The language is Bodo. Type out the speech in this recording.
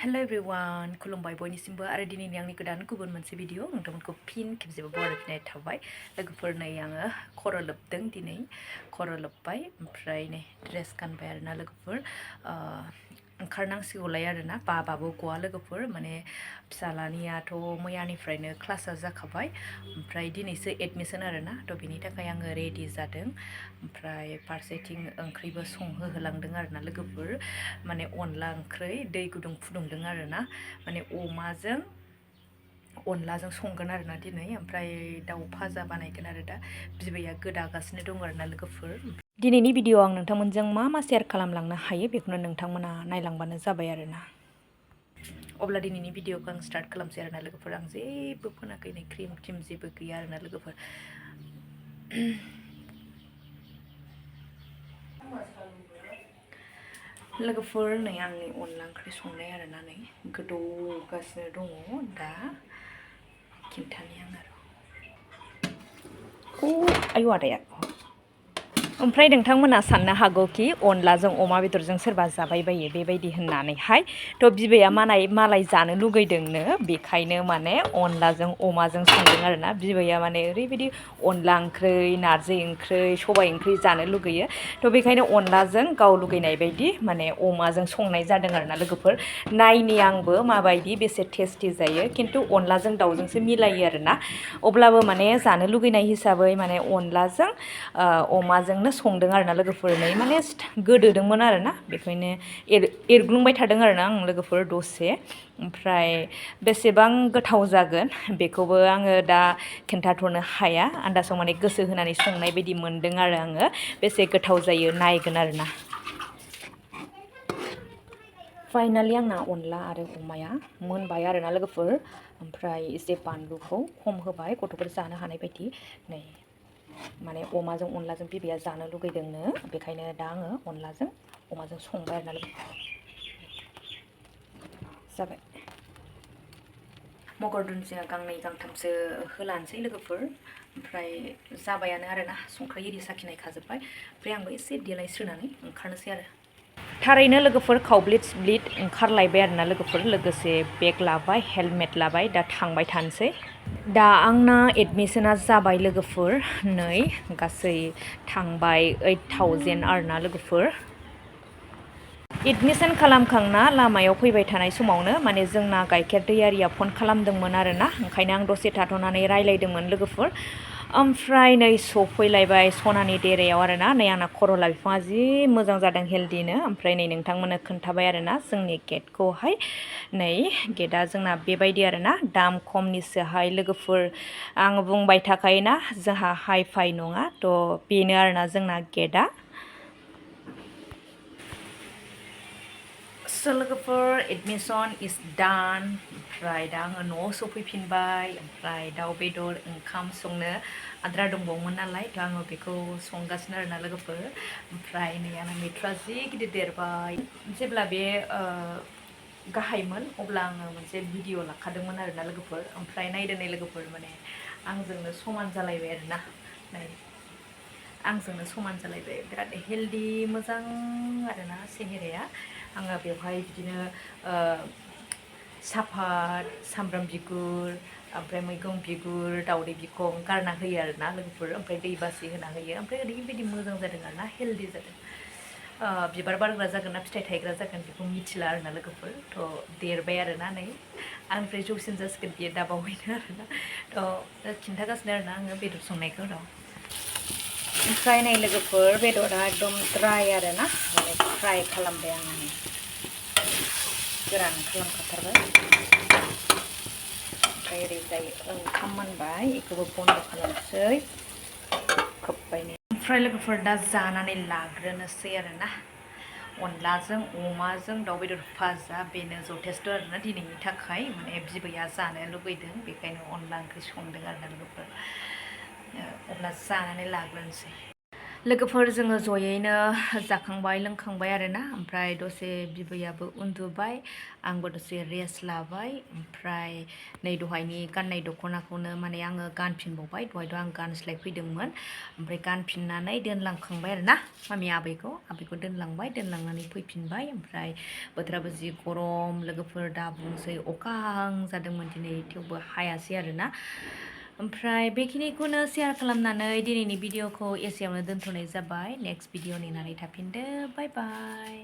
Hello everyone, खुलुमबाय बयनिसिमबो आरो दिनैनि आंनि गोदान गुबुन मोनसे भिडिअ नोंथांमोनखौ फिन खेबसेबो बरायफिननाय थाबाय। लोगोफोर नै आङो खर' लोबदों दिनै खर' लोबबाय ओमफ्राय नै ड्रेस गानबाय आरोना लोगोफोर ओंखारनांसिगौलाय आरोना बाबाबो गवा लोगोफोर माने फिसालानियाथ' मैयानिफ्रायनो क्लासा जाखाबाय ओमफ्राय दिनैसो एडमिसन आरोना थ' बिनि थाखाय आङो रेडि जादों ओमफ्राय फारसेथिं ओंख्रिबो संहोहोलांदों आरोना लोगोफोर माने अनला ओंख्रै दै गुदुं फुदुंदों आरोना माने अनलाजों संगोन आरोना दिनै ओमफ्राय दाउ भाजा बानायगोन आरो दा बिबैया गोदागासिनो दं आरोना लोगोफोर। दिनैनि भिडिअ आं नोंथांमोनजों मा मा शेयार खालामलांनो हायो बेखौनो नोंथांमोना नायलांबानो जाबाय आरोना। अब्ला दिनैनि भिडिअखौ आं स्टार्ट खालामसै आरोना लोगोफोर आं जेबो फोनाखै नै क्रिम जेबो गैया आरोना लोगोफोर। लोगोफोर नै आंनि अनला ओंख्रि संनाय आरोना नै गोदौगासिनो दङ दा खिन्थानि आं आरो आयु आदाया ओमफ्राय नोंथांमोना साननो हागौखि अनलाजों अमा बेदरजों सोरबा जाबाय बायो बेबायदि होननानैहाय थ' बिबैया मालाय जानो लुगैदोंनो बेखायनो माने अनलाजों अमाजों संदों आरोना बिबैया माने ओरैबायदि अनला ओंख्रि नारजि ओंख्रि सबाइ ओंख्रि जानो लुगैयो थ' बेखायनो अनलाजों गाव लुगैनाय बायदि माने अमाजों संनाय जादों आरोना लोगोफोर नायनि आंबो माबायदि बेसे टेस्टि जायो खिन्थु अनलाजों दाउजोंसो मिलायो आरोना अब्लाबो माने जानो लुगैनाय हिसाबै माने अनलाजों अमाजोंनो संदों आरोना लोगोफोरनै माने गोदोदोंमोन आरोना बेखायनो एरग्लुंबाय थादों आरोना आं लोगोफोर दसे ओमफ्राय बेसेबां गोथाव जागोन बेखौबो आङो दा खिन्थाथ'नो हाया आन्दासाव माने गोसो होनानै संनाय बायदि मोनदों आरो आङो बेसे गोथाव जायो नायगोन आरोना। फाइनालि आंना अनला आरो अमाया मोनबाय आरोना लोगोफोर ओमफ्राय एसे बानलुखौ खम होबाय गथ'फोर जानो हानाय बायदि नै माने अमाजों अनलाजों बिबैया जानो लुगैदोंनो बेखायनो दा आङो अनलाजों अमाजों संबाय आरोना जाबाय मगर दुन्दिया गांनै गांथामसो होलानोसै लोगोफोर ओमफ्राय जाबायानो आरोना संख्रि एरि साखिनायखाजोब्बाय ओमफ्राय आंबो एसे देलायस्रोनानै ओंखारनोसै आरो थारैनो लोगोफोर खावब्लिद सिब्लिद ओंखारलायबाय आरोना लोगोफोर लोगोसे बेग लाबाय हेलमेट लाबाय दा थांबाय थानोसै। दा आंना एडमिसना जाबाय लोगोफोर नै गासै थांबाय 8,000 आरोना लोगोफोर। एडमिसन खालामखांना लामायाव फैबाय थानाय समावनो माने जोंना गाइखेर दैयारिया फन खालामदोंमोन आरोना ओंखायनो आं दसे थाथ'नानै रायलायदोंमोन लोगोफोर ओमफ्राय नै सफैलायबाय सनानि देरायाव आरोना नै आंना खरला बिफाङा जि मोजां जादों हेल्दिनो ओमफ्राय नै नोंथांमोननो खोन्थाबाय आरोना जोंनि गेटखौहाय नै गेटआ जोंना बेबायदि आरोना दाम खमनिसोहाय लोगोफोर आं बुंबाय थाखायोना जोंहा हाइ फाइ नङा थ' बेनो आरोना जोंना गेटआ। So लोगोफोर एडमिसन इज डान ओमफ्राय दा आङो न'आव सफैफिनबाय ओमफ्राय दाउ बेदर ओंखाम संनो आद्रा दंबावोमोन नालाय थ' आङो बेखौ संगासिनो आरोना लोगोफोर ओमफ्राय नै आंना मैथ्रुआ जि गिदिर देरबाय जेब्ला बे गाहायमोन अब्ला आङो मोनसे भिडिअ लाखादोंमोन आरोना लोगोफोर ओमफ्राय नायदों लोगोफोर माने आंजोंनो समान जालायबाय आरोना नाय आंजोंनो समान जालायबाय बिराद हेल्दि मोजां आरोना सेहेराया आङो बेवहाय बिदिनो साफात सामब्राम बिगुर ओमफ्राय मैगं बिगुर दाउदै बिखं गारना होयो आरोना लोगोफोर ओमफ्राय दै बासि होना होयो ओमफ्राय ओरैबायदि मोजां जादों आरोना हेल्दि जादों। बिबार बारग्रा जागोन ना फिथाइ थायग्रा जागोन बेखौ मिथिला आरोना लोगोफोर थ' देरबाय आरोना नै आंनिफ्राय जौसिन जासिगोन बियो दाबावैनो आरोना थ' खिन्थागासिनो आरोना आङो बेदर संनायखौ र' ओमफ्राय नै लोगोफोर बेदरा एकदम ड्राय आरोना माने फ्राय खालामबाय आङो नै गोरान खालामखाथारबाय ओमफ्राय ओरैजाय ओंखाम मोनबाय बेखौबो बन्द खालामसै खोब्बाय नै ओमफ्राय लोगोफोर दा जानानै लाग्रोनोसै आरोना अनलाजों अमाजों दाउ बेदर भाजा बेनो जथेस्थ' आरोना दिनैनि थाखाय माने बिबैया जानो लुबैदों बेखायनो अनला ओंख्रि संदों आरोना लोगोफोर अब्ला जानानै लाग्रोनोसै लोगोफोर जोङो जयैनो जाखांबाय लोंखांबाय आरोना ओमफ्राय दसे बिबैयाबो उन्दुबाय आंबो दसे रेस्ट लाबाय ओमफ्राय नै दहायनि गाननाय दख'नाखौनो माने आङो गानफिनबावबाय दहायथ' आं गानस्लायफैदोंमोन ओमफ्राय गानफिननानै दोनलांखांबाय आरोना मामि आबैखौ दोनलांनानै फैफिनबाय ओमफ्राय बोथोराबो जि गरम लोगोफोर दा बुंसै अखा हाहां जादोंमोन दिनै थेवबो हायासै आरोना ओमफ्राय बेखिनिखौनो शेयार खालामनानै दिनैनि भिडिअखौ एसेयावनो दोनथ'नाय जाबाय नेक्स्ट भिडिअ नेनानै थाफिनदो बाय बाय